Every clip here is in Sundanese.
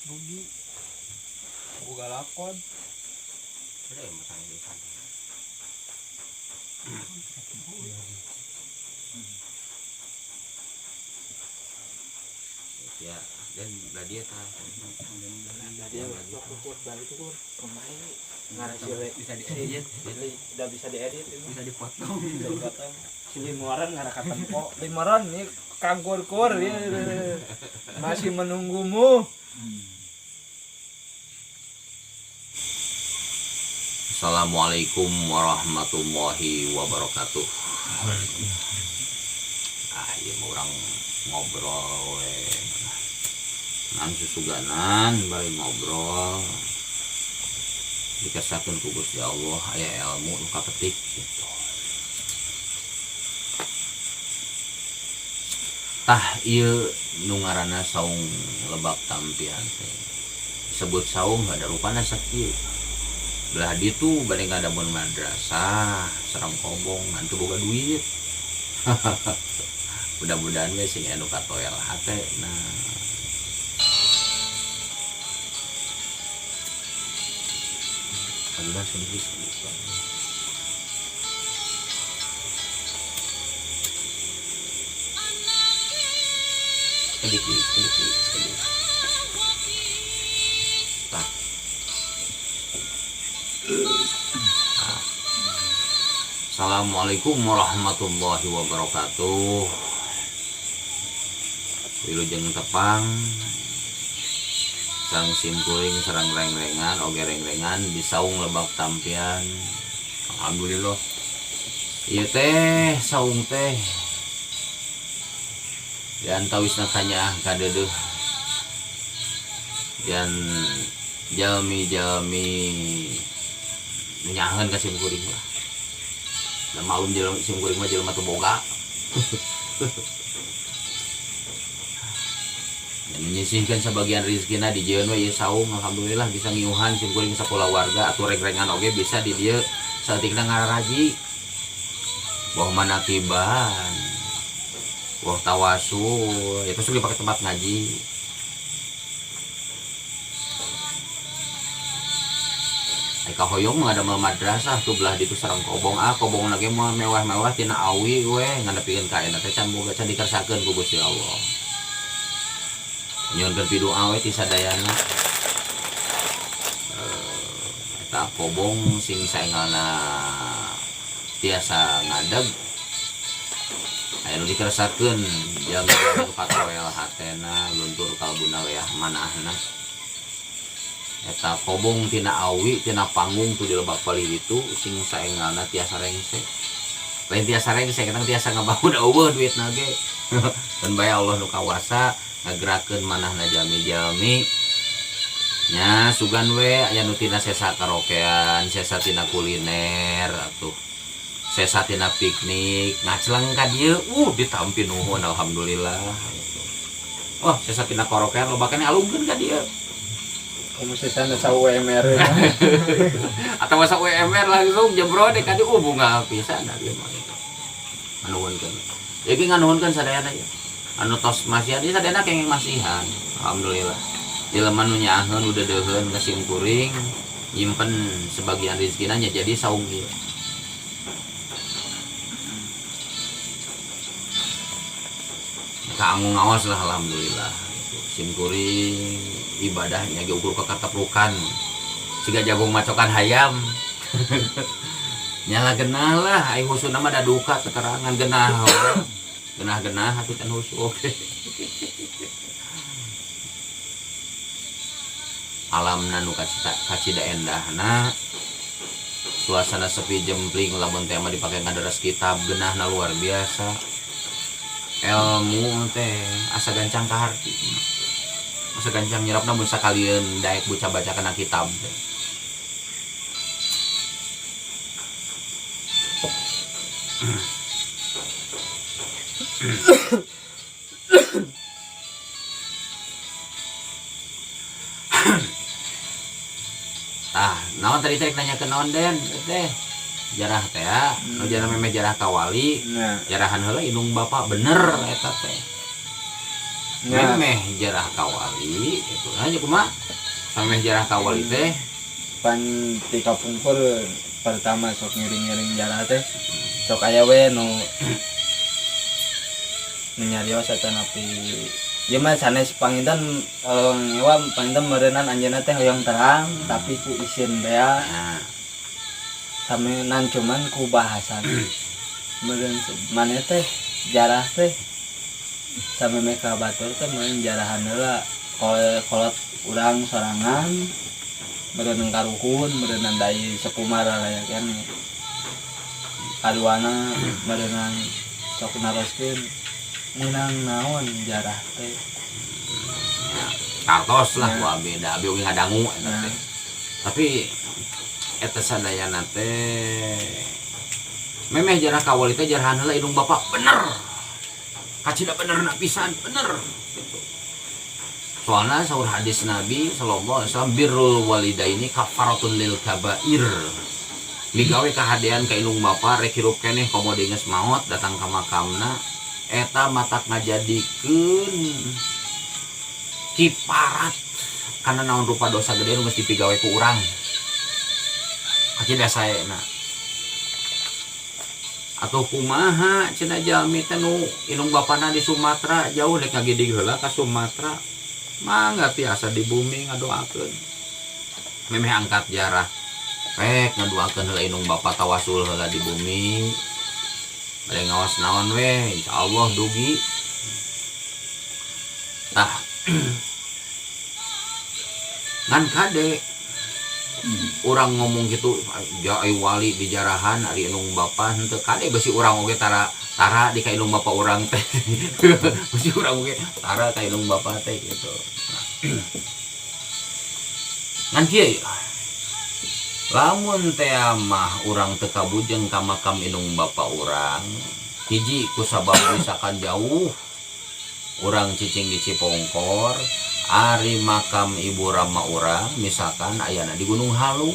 Rugi. Boga lakon. Udah ya masalah di sana. Ya, dan belah dia tah. Dia kuat balik itu kur. Pemain ngarah Bisa diedit, udah bisa diedit ini. Bisa dipotong. Bisa dipotong. Si Limoran ngarah ka tempo. Limoran nih Kang Kur-kur ya. Masih menunggumu. Assalamualaikum warahmatullahi wabarakatuh. Ah, ieu mah urang ngobrol we. Nan susuganan bari ngobrol. Dikasakeun ku Gusti Allah aya ilmu nu kapetik gitu. Tah ieu nu ngaranna saung Lebak Tampian teh. Disebut saung ada rupana sakieu. Belah ditu bade ngadamun madrasah sareng kobong ngan teu boga duit. Mudah-mudahan we sing anu katoel hate. Nah, aduh, sedikit sedikit. Sedikit, sedikit, sedikit. Tah. Ah. Assalamualaikum warahmatullahi wabarakatuh. Wilujeng tepang sareng simkuring sareng reng-rengan oge reng-rengan di saung Lebak Tampian. Alhamdulillah. Ieu teh saung teh di antawisna kanyaah kadeudeuh dan jalmi-jalmi nyaheun ka simkuring lah. Dan malum jelema simkuring mah jelema teu boga. Dan menyisihkan sebagian rizkina di jieun we ieu saung, alhamdulillah bisa ngiuhan simkuring sakola warga atau reng-rengan oge bisa di dieu saeutikna ngararaji. Wah manakiban, wah tawasul, itu sudah dipakai tempat ngaji. Ai kahoyong mah ada madrasah tuh belah ditu sareng kobong, ah kobong lagi mah mewah-mewah tina awi we ngadepikeun ka eta teh can boga can dikersakeun ku Gusti Allah. Nyuhunkeun pidu'a we ti sadayana. Eta kobong sing saengalna tiasa ngadeg aya nu dikersakeun jalmi-jalmi nu katoel hatena luntur kalbuna leah manahna. Eta kobong tina awi tina panggung tuh di Lebak Palih itu sing saengalna tiasa rengse. Lain tiasa rengse kadang tiasa ngabangun eueuh duitna ge. Dan bae Allah nu kawasa ngagerakeun manahna jalmi-jalmi nya sugan we aya nu tina sesa karaokean, sesa tina kuliner atuh sesa tina piknik ngacleng ka dieu, ditampi nuhun alhamdulillah. Wah, sesa tina karaokean loba keneh alungkeun ka dieu. Kamu sesana sa UMR. Atau masa UMR langsung jebro deh ka dieu, bunga pisan da dieu mah gitu. Nganuhunkeun. Ya ki nganuhunkeun sadayana ya. Anu tos masihan ieu sadayana kenging masihan. Alhamdulillah. Jelema nu nyaaheun udah deuheun ka simkuring nyimpen sebagian rezekina nya jadi saung ieu. Kaanggu ngaos lah alhamdulillah. Simkuring ibadahnya ge ukur kakateprukan siga jagung macokan hayam. Nyala genah lah ai husuna mah da duka keterangan genah. Genah-genah atuh can husu oge. Alamna nu kacida endahna, suasana sepi jempling lamun teh mah dipake ngadaras kitab genahna luar biasa. Ilmu teh asa gancang ka harti. Asa gancang nyerapna mun sakalieun daek buca baca kana kitab teh. Tah, naon Pan tadi teh nanya ke naon, Den teh, jarah teh ya, nu jarah memeh jarah ka wali. Nah. Jarahan heula indung bapak, bener eta teh. Memeh jarah ka wali itu aja kumaha sameh jarah ka wali teh? Pan ti kapungkur pertama sok ngiring-ngiring jarah teh sok aya we nu nu nyarios atanapi ieu mah sanes panginten, ngewa panginten meureunan anjeunna teh hoyong terang, tapi ku isin teh nah samenan, cuman ku bahasa meureun maneh teh jarah teh samemeh ka batur teh meureun jarahan heula kolot urang sorangan, meureun karuhun, meureun dai sepuh aya keneh. Kaduana meureunnan sok naroskeun meunang naon jarah teh. Kartos lah. Ya. Ku abi da abi oge ngadangu eta teh. Tapi eta sadayana teh memeh jarah ka wali teh jarahan heula indung bapak, bener, kacida bener na pisan, bener gitu. Soalnya saur hadis Nabi sallallahu alaihi wasallam, birrul walidaini kafaratun lil kabair. Migawe kahadean ka indung bapa rek hirup keneh komo geus maot, datang ka makamna eta matak ngajadikeun kiparat karena naon rupa dosa gede nu geus dipigawe ku urang, kacida saena. Atau kumaha cenah jalmi teh nu indung bapana di Sumatera jauh, dek ngagidig heula ka Sumatera? Mangga tiasa di bumi ngadoakeun. Memeh angkat jarah pek ngadoakeun heula indung bapa, tawasul heula di bumi, bade ngawas naon we, insyaallah dugi. Tah, ngan kade urang ngomong gitu ja, ai wali di jarahan, ari indung bapa henteu. Kade besi urang oge tara tara di ka indung bapa urang teh, besi urang oge tara ka indung bapa teh gitu. Ngan kieu, lamun teh mah urang teu kabujeng ka makam indung bapa urang, hiji ku sabab misalkan jauh, urang cicing di Cipongkor, ari makam ibu rama urang misalkan ayana di Gunung Halu,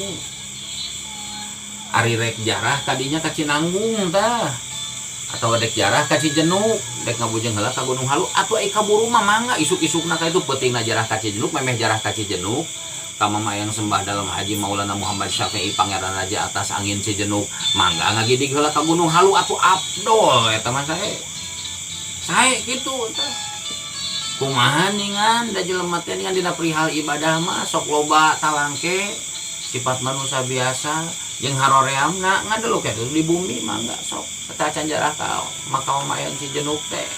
ari rek jarah kadinya ka Cinanggung tah, atau dek jarah ka Cijenuk, dek ngabujeng heula ka Gunung Halu atau ai kaburu mah mangga isuk-isukna ka itu, peutingna jarah ka Cijenuk. Memeh jarah ka Cijenuk ka Mama yang sembah dalam Haji Maulana Muhammad Syafi'i, Pangeran Raja atas angin Cijenuk, mangga ngagidig heula ka Gunung Halu atau afdol eta mah sae sae kitu tah. Kumaha ningan da jelema teh ningan dina perihal ibadah mah sok loba talangke, sifat manusia biasa jeung haroreamna ngadeluk eta di bumi. Mangga sok satacan jarah ka makam mayang Cijenuk teh.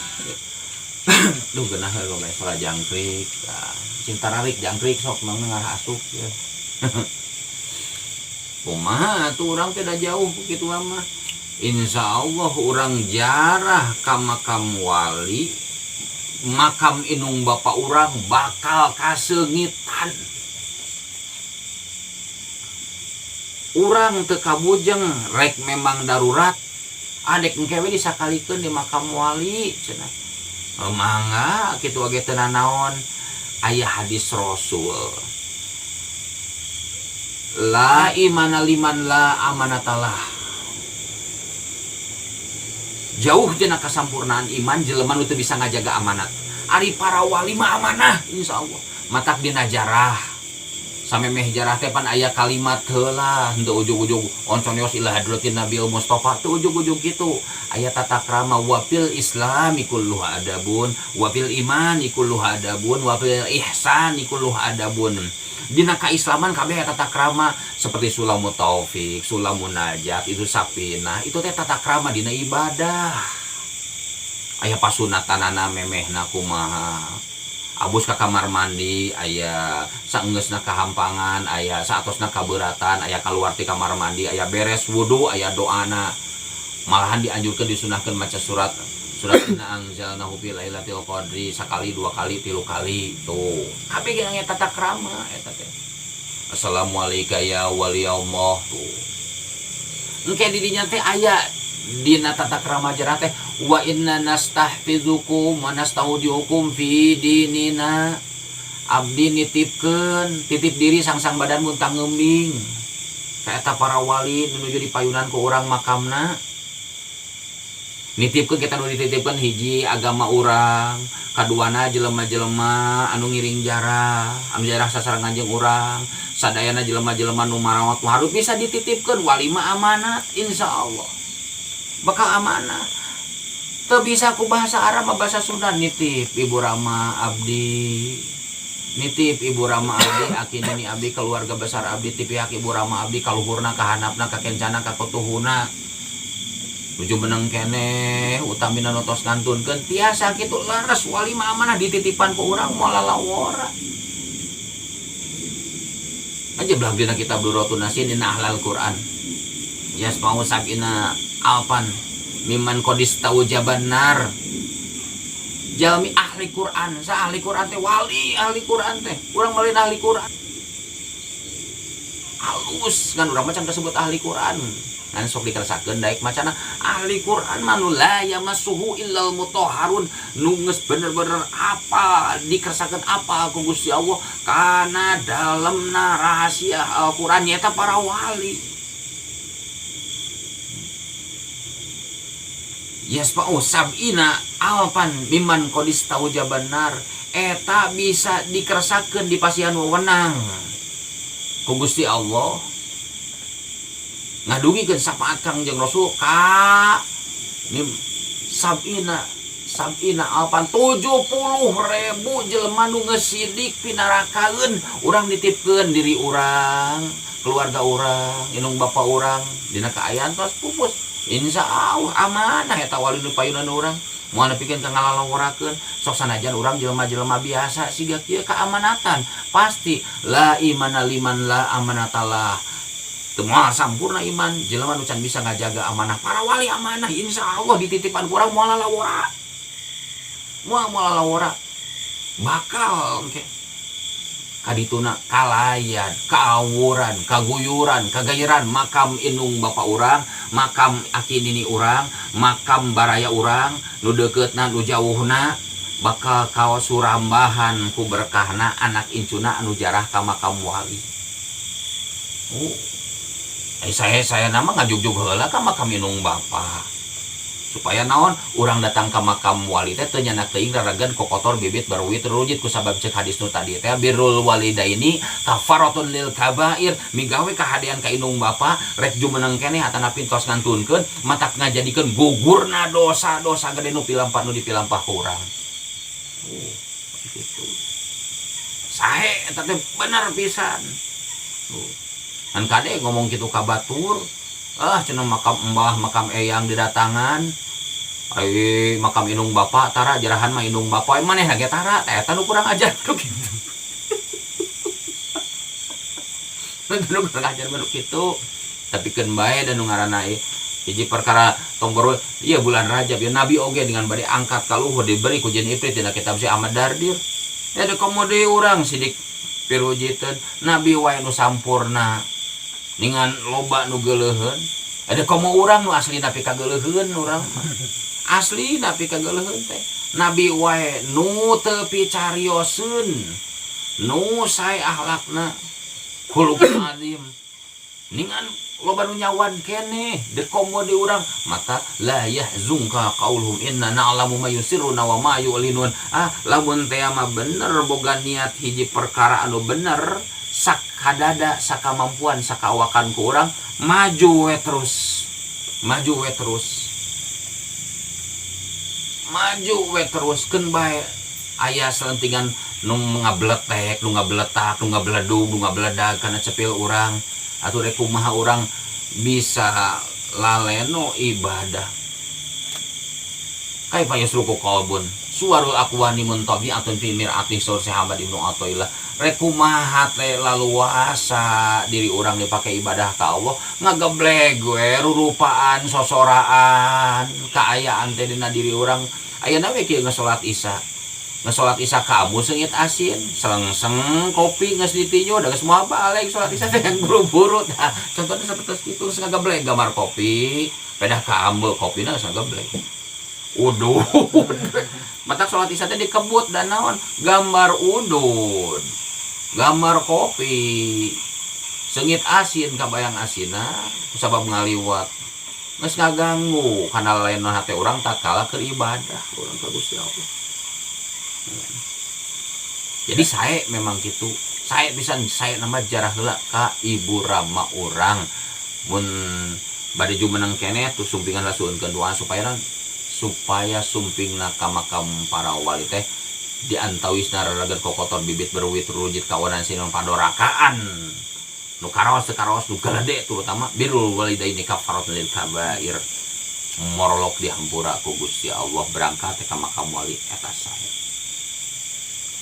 Duh, geunah heula bae salah jangkrik. Tah, cinta rarik jangkrik sok mang ngarah asup ya. Kumaha atuh urang teh da jauh kitu mah? Insya Allah urang jarah ka makam wali, makam indung bapak urang bakal kaseungitan. Urang teu kabujeng rek memang darurat adek engke we disakalikeun di makam wali cenah. Oh, mangga kitu oge teu nanaon, aya hadis Rasul, la imana liman la amanatalah. Jauh dina kasampurnaan iman jelema nu teu bisa ngajaga amanat. Ari para wali mah amanah, insyaallah. Matak dina jarah, samemeh jarah teh pan aya kalimat heula, henteu ujug-ujug onconios ila hadratin Nabil Mustafa, teu ujug-ujug kitu. Aya tata krama, wa fil islami kulluhu adabun, wa fil imani kulluhu adabun, wa fil ihsani kulluhu adabun. Dina kaislaman kabeh aya tata krama seperti sulamu taufik, sulamu najat, itu sapinah, itu teh tata krama dina ibadah. Aya pasunatanana, memehna kumaha, abus ka kamar mandi aya, saenggeusna kahampangan aya, saatosna kaberatan aya, keluar ti kamar mandi aya, beres wudu aya doana. Malahan dianjurkan, disunahkan maca surat surat inna anzalnahu fi lailatul qadri sakali, dua kali, tilu kali. Tuh kabeh ge aya tata krama eta teh. Assalamualaikum ya wali Allah. Tuh engke di dinya teh aya dina tata krama jarah teh, wa inna nastahfizukum wa nastaudiukum fi dinina. Abdi nitipkeun, titip diri sangsang badan muntang ngembing. Kaeta para wali nu nuju dipayunan ku urang makamna. Nitipkeun kita nu dititipkeun hiji agama urang, kaduana jelema-jelema anu ngiring jarah, anu jarah sasarengan jeung urang, sadayana jelema-jelema nu marawat harus bisa dititipkeun wali mah amanat insyaallah. Bakal amanah. Teu bisa ku bahasa Arab mah bahasa Sunda nitip Ibu Rama abdi. Nitip Ibu Rama abdi, aki nini abdi, keluarga besar abdi, ti pihak Ibu Rama abdi, kaluhurna, kahanapna, kakencana, kakutuhuna. Nuju menang keneh, utamina nu tos ngantunkeun tiasa kitu leres wali mah amanah dititipan ku urang moal lalawora. Aja belah dina kitab Durratun Nasihin dina ahlal Quran. Yasma'u sab'ina alpan mimman qadis taujaban nar. Jalmi ahli Quran, sa ahli Quran teh wali ahli Quran teh. Urang malin ahli Quran. Halus kan urang macam tersebut ahli Quran. Ngan sok dikeresakeun daek macana ahli Quran mah nu la yamassuhu illal mutahharun, nu geus bener-bener apa dikeresakeun apa ku Gusti Allah kana dalemna rahasia Al-Quran nyaeta para wali. Yasma'u sab'ina alpan mimman qadis taujaban nar, eta bisa dikeresakeun di pasihan wewenang ku Gusti Allah ngadugikeun syafaat Kangjeng Rasul ka sab'ina sab'ina alpan 70.000 jelema nu geus sidik pinarakaeun. Urang nitipkeun diri urang, keluarga urang, indung bapa urang dina kaayaan tos pupus. Insya Allah amanah eta wali nu payunan urang. Moal nepikeun ka ngalalaworakeun. Sok sanajan urang jelema-jelema biasa siga kieu keamanatan pasti la imana liman la amanatalah. Teu moal sampurna iman jelema nu can bisa ngajaga amanah. Para wali amanah insya Allah dititipan ku urang moal lalawora. Moal lalawora. Bakal engke kadituna kalayan, kaawuran, kaguyuran, kagayeran makam indung bapa urang, makam aki nini urang, makam baraya urang, nu deukeutna nu jauhna bakal kaos surambahan ku berkahna anak incuna anu jarah ka makam wali. Oh. Saya nama ngajugjug heula ka makam indung bapa. Supaya naon urang datang ka makam wali teh teu nyanak teuing raragan kokotor bibit baruit rujit kusabab cek hadis nu tadi teh birrul walidaini kafaratun lil kabair, migawe kahadean ka indung bapa rek jumeneng keneh atanapi tos ngantunkeun matak ngajadikeun gugurna dosa-dosa gede nu pilampah nu dipilampah ku urang. Oh, gitu. Sae eta teh bener pisan. Oh. Kan kade ngomong kitu ka batur, ah cenah makam embah makam eyang didatangan, ai makam indung bapa tara jarahan mah indung bapa manehna ge tara teh eta nu kurang ajar nu kitu. Nu kurang ajar mah nu kitu. Tapi keun bae da nu ngaranna hiji perkara tong boro ieu bulan Rajab ya Nabi oge dengan bade angkat ka luhur diberi ku jin ifrit dina kitab si Ahmad Dardir. Ya da komo deui urang sidik pirujiteun Nabi wae nu sampurna dengan loba nu geuleuheun. Ada komo urang nu asli napi kageuleuheun urang mah. Asli napi kageuleuheun teh. Nabi wae nu teu picarioseun, nu sae akhlakna, khuluqun azim. Ningan loba nu nyawan keneh, de komo di urang maka la yahzunka qauluhum inna na'lamu ma yusirruna wa ma yu'linun. Ah, lamun teh mah bener boga niat hiji perkara anu bener, sakadada sakamampuan sakawakan ku urang maju we terus, maju we terus, maju we terus keun bae aya selentingan nu ngabletek, nu ngabletak, nu ngabledug, nu ngabledag kana cepil urang atuh rek kumaha urang bisa laleno ibadah. Kaifa yasruku qalbun suwarul aqwani muntabi'atun fi mir'ati sur sahabat Ibnu Athaillah. Rek kumaha teh laluasa diri urang dipake ibadah ka Allah ngageblek we rurupaan sosoraan kaayaan teh dina diri urang. Ayeuna we kieu ngasolat isya, ngasolat isya kamu seungit asin selengseng kopi geus ditinju da geus moal balik salat isya teh buru-buru. Tah contohna sapertos kitu geus ngageblek gambar kopi pedah ka ambe kopina geus ngageblek udud. Matak salat isya teh dikebut dan naon gambar udud gambar kopi. Seungit asin kabayang asinna kusabab ngaliwat geus ngaganggu kana lain hate urang tatkala keur ibadah urang ka Gusti Allah. Jadi saya memang gitu, saya bisa saya nama jarah heula ka ibu rama urang mun bade jumeneng keneh tuh sumpingan lah suunkeun doa supaya supaya sumpingna ka makam para wali teh diantawisna raragan kokotor bibit berwit rujit kawanan sinon padorakaan nu karaos teu karaos nu galede, terutama birrul walidaini kafaratun lil kabair, morolok dihampura ku Gusti Allah berangkat ka makam wali eta sae.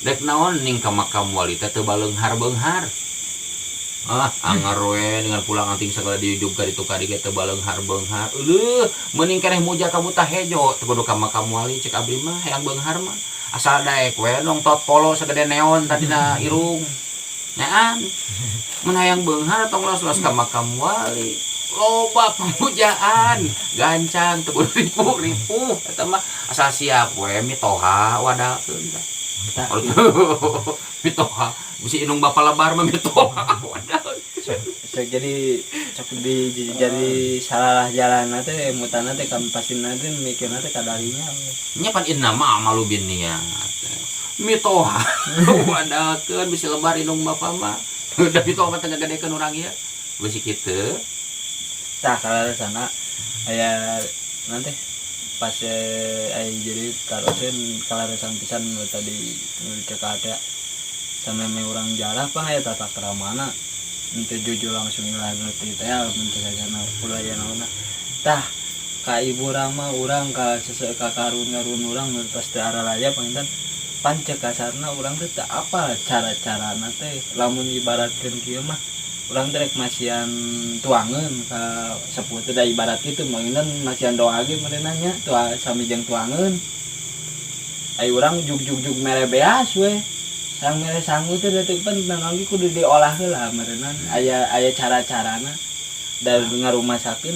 Dek naon ning ka makam wali teh teu baleunghar-beunghar, ah anger we dengan pulang anting segala diujug ka ditu ka dieu teu baleunghar-beunghar. Eueuh, meuning keneh muja ka buta hejo teu kudu ka makam wali. Cek abdi mah hayang beunghar mah asal daek we nongtot polo segede neon tadina irung nyaan. Mun hayang beunghar tong los-los ka makam wali, loba pemujaan gancang, teu kudu ripuh-ripuh eta mah, asal siap we mitoha wadalkeun tah. Tah. Mitoha bisi indung bapa lebar mah mitoha wadal. Sok jadi sok di jadi salah jalan teh mutana teh kan pasti nanti mikirna teh kadarinya. Nya pan innama amalu binniyat. Mitoha wadalkeun bisi lebar indung bapa mah. Udah mitoha mah teu ngagedekeun urang ieu. Bisi kitu. Tah, kalau sana aya nanti pas aya jadi tarusin kalaresan pisan nu tadi nu cek teh sameme urang jarah pan aya tata kramana, henteu jujur langsung ilah ngerti teh mun cek sana kudu aya naonna. Tah, ka ibu rama urang ka sese ka karun-karun urang nu pas teu aralaya panginten pan cek kasarna urang teh teu apal cara-carana teh. Lamun ibaratkeun kieu mah urang teh rek masihan tuangeun ka sepuh teh, da ibarat kitu manginan masihan doa ge meureunna nya tua sami jeung tuangeun. Ai urang jug-jug-jug mere beas we yang mere sangu teh da teu pan naon ge kudu diolah heula meureunna, aya aya cara-carana da ngarumasakeun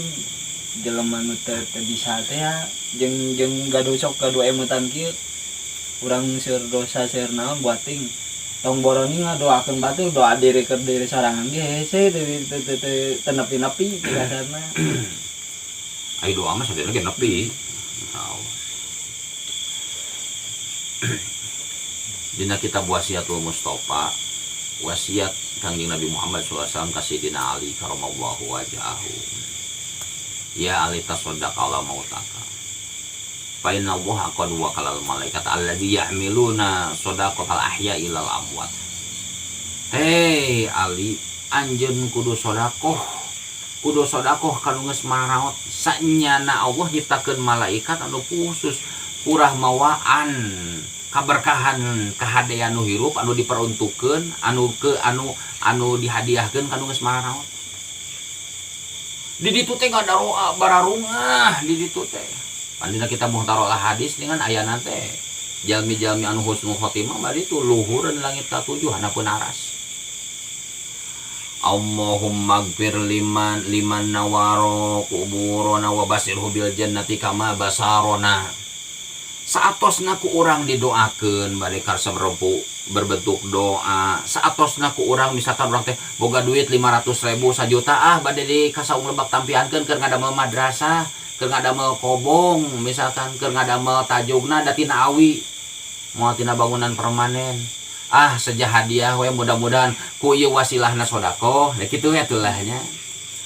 jelema nu teu teu bisa teh ya, jeung jeung gaduh sok gaduh emutan kieu urang seur dosa seur naon buating tong boroni ngadoakeun batur, doa diri ke diri sorangan ge hese teu teu teu teu nepi-nepi kasarna. Ai doa mah sadayana ge nepi. Insyaallah. Dina kitab Wasiatul Mustafa, wasiat Kangjeng Nabi Muhammad SAW ka Sayyidina Ali karamallahu wajahu. Ya Ali, tasaddaq ala mautaka. Fa inna Allaha qad wakalal malaikat alladzi yahmiluna shadaqatal ahya ilal amwat. Hei Ali, anjeun kudu sedekah. Kudu sedekah kanu geus maraot. Sanyana Allah nyiptakeun malaikat anu khusus purah mawaan kaberkahan kahadean nu hirup anu diperuntukkeun anu ke anu anu dihadiahkeun kanu geus maraot. Di ditu teh ngadaroa bararungah di ditu teh. Pandina kita muhtarolah hadis dengan ayana teh jalmi-jalmi anu husnul khotimah bari itu luhureun langit katujuh hanapun aras. Allahumma gfir liman liman nawaro kuburona wa basirhu bil jannati kama basarona. Saatosna ku urang didoakeun bade karsa merempu berbentuk doa. Saatosna ku urang misalkan urang teh boga duit 500 ribu sajuta, ah bade di kasaung lebak tampiankeun keur ngadamel madrasah, keur ngadamel kobong, misalkan keur ngadamel tajugna da tina awi moal tina bangunan permanen, ah sejah hadiah we, mudah-mudahan ku ieu wasilahna sedekah da kitu we atulah nya.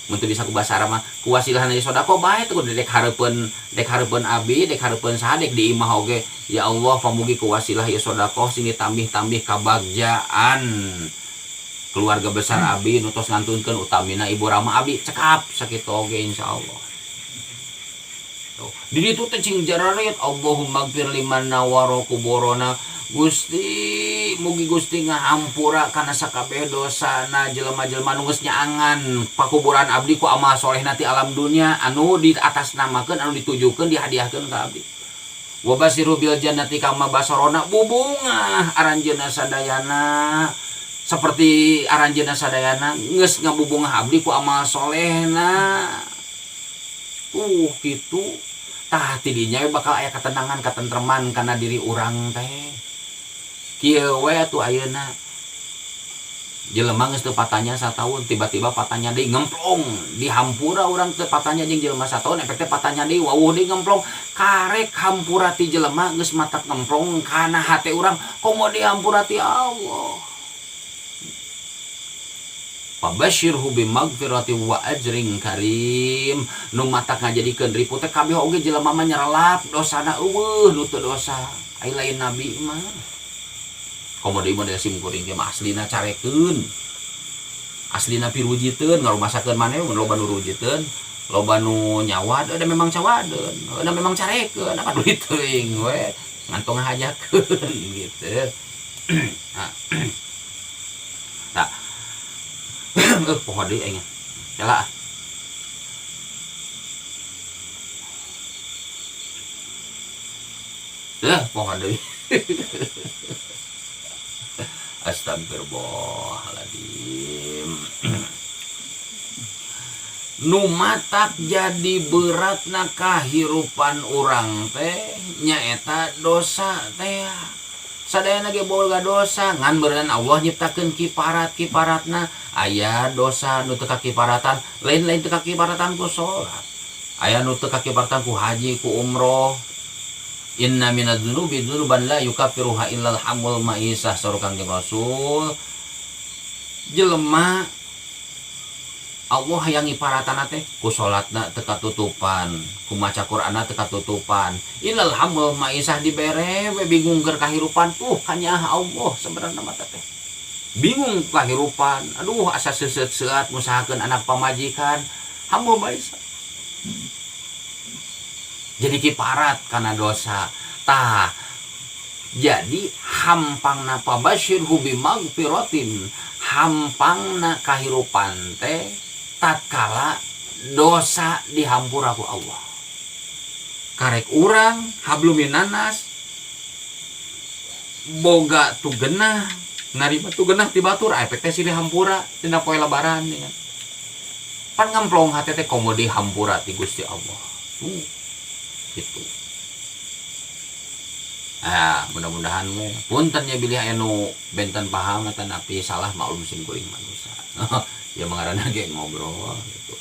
Mun teu bisa ku bahasa Arab mah ku wasilahna ieu sedekah bae teh kudu dek hareupeun abi, dek hareupeun saha, dek di imah oge, ya Allah, pamugi ku wasilah ieu sedekah sing ditambih-tambih kabagjaan keluarga besar abi nu tos ngantunkeun, utamina ibu rama abi, cekap sakitu oge insyaallah. Tuh. Di ditu teh cing jararit Allahumma gfir liman nawara kuburona, Gusti mugi Gusti ngahampura kana sakabeh dosana jelema-jelema nu geus nyaangan pakuburan abdi ku amal soleh ti alam dunia anu di atas namakeun anu ditujukeun dihadiahkeun ka abdi, wa basiru bil jannati kama basarona, bubungah aranjeunna sadayana seperti aranjeunna sadayana geus ngabubungah abdi ku amal solehna. Tuh kitu tah, tidinya we bakal aya ketenangan ketentreman kana diri urang teh. Kieu we atuh ayeuna. Jelema geus teu patanya sataun, tiba-tiba patanya deui ngemplong di hampura urang teu patanya jeung jelema sataun, efek teh patanya deui wawuh deui ngemplong. Karek hampura ti jelema geus matak ngemplong kana hate urang, komo di hampura ti Allah. Fabashirhu bimagfirati wa ajrin karim. Nu matak ngajadikeun ripu teh kabeh oge jelema mah nyerelap dosana eueuh nu teu dosa. Ai lain nabi mah. Komo deui model sim kuring ge mah aslina carekeun. Aslina pirujiteun ngarumasakeun maneh mun loba nu rujiteun, loba nu nyawad da memang cawadeun, da memang carekeun apa duit teuing we ngantong ngahajakeun gitu. Nah. Poho deui aing. Cela. Poho deui. Astagfirullahaladzim. Nu matak jadi beratna kahirupan urang teh nyaeta dosa teh. Sadayana ge boga dosa, ngan beureunan Allah nyiptakeun kiparat-kiparatna. Aya dosa nu teu kakiparatan, lain-lain teu kakiparatan ku salat. Aya nu teu kakiparatan ku haji, ku umroh. Inna minadz-dzunubi dzunuban la yukaffiruha illal hamul ma'isah, saur Kangjeng Rasul. Jelema Allah hayang ngiparatana teh ku salatna teu katutupan, ku maca Qur'anna teu katutupan. Illal hamul ma'isah dibere we bingung keur kahirupan tuh kanyaah Allah sebenarna mah teh. Bingung kahirupan, aduh asa seuseut-seuat ngusahakeun anak pamajikan, hamul ma'isah. Jadi kiparat karena dosa. Tah, jadi hampangna pabasyirhu bimagfiratin, hampangna kahirupan teh tatkala dosa dihampura ku Allah. Karek urang hablum minanas boga tu genah narima tu genah ti batur efek teh silih hampura dina poe lebaran dengan pan ngamplong hate teh komo dihampura ti Gusti Allah. Tuh gitu. Ah, mudah-mudahan we punten nya bilih aya nu benten paham atanapi salah maklum sim kuring manusia. Ya mangaranna ge ngobrol gitu.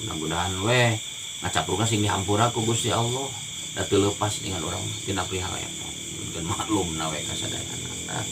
Mudah-mudahan we ngacaprukna sing dihampura ku Gusti Allah da teu leupas dengan urang tina perihal eta. Mun maklum na we kasadayana.